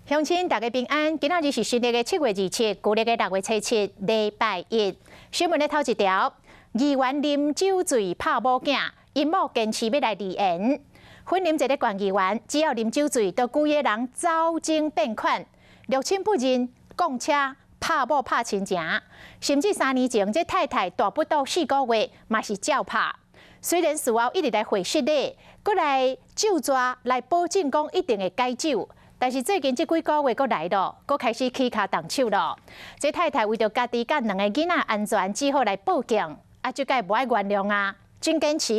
鄉親大家平安，今仔日是新曆的7月27，舊曆的6月初7，禮拜一。新聞的頭一條，議員啉酒醉拍某囝，𪜶某堅持欲來離緣。雲林一个縣議員，只要啉酒醉，就規个人走精變款，六親不認，摃車拍某拍親情，甚至3年前這太太大腹肚4個月，嘛是照拍。雖然事後一直來回失禮，閣來酒紙來保證講一定會戒酒。但是最近這幾個月閣來囉，閣開始起跤動手囉。這太太為著家己佮兩个囡仔安全，只好來報警。啊，這擺無愛原諒啊，真堅持，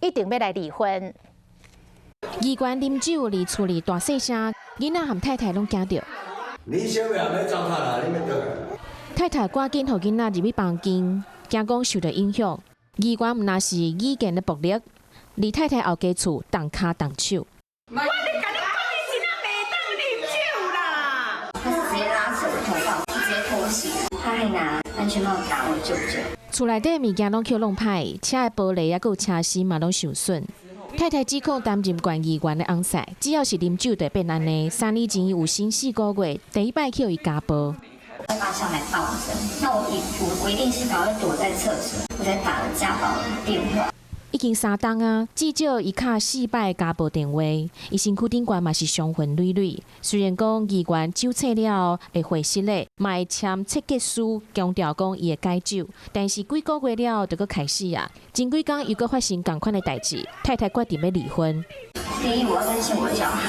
一定欲來離婚。議員啉酒佇厝裡大細聲，囡仔和太太攏驚著。你小妹欲糟蹋啦，你欲轉來。太太趕緊予囡仔入去房間，驚講受著影響。議員毋但是語言的暴力，佇太太後家厝動跤動手。我咧共你講，伊真正袂當啉酒啦！他是直接拉扯我頭髮，直接偷襲，他還拿安全帽打我舅舅。厝內底物件攏予弄歹，車的玻璃猶閣有車身嘛攏受損。太太指控擔任縣議員的翁婿，只要是啉酒就會變按呢。3年前有身4個月，第一擺予伊家暴。會把小孩抱著，那我一定是趕快躲在廁所，我才打了家暴的電話。已經3冬啊，至少伊敲四擺家暴電話，伊身軀頂懸嘛是傷痕累累。雖然講議員酒醒了後會回失禮，嘛會簽切結書，強調講伊會戒酒，但是幾個月了後就閣開始啊。前幾工又閣發生仝款的代誌，太太決定欲離婚。第一，我要擔心我的小孩，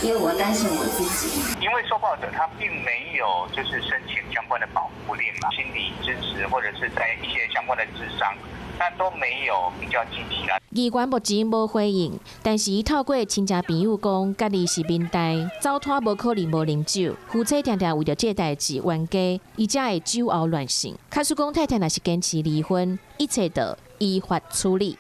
因為我擔心我自己。因為受暴者他並沒有就是申請相關的保護令嘛，心理支持或者是在一些相關的諮商，但都沒有比較積極啦。議員目前無回應，但是伊透過親戚朋友講，家己是民代，走脫無可能無啉酒，夫妻定定為著這代誌冤家，伊才會酒後亂性。假使講太太若是堅持離婚，一切都依法處理。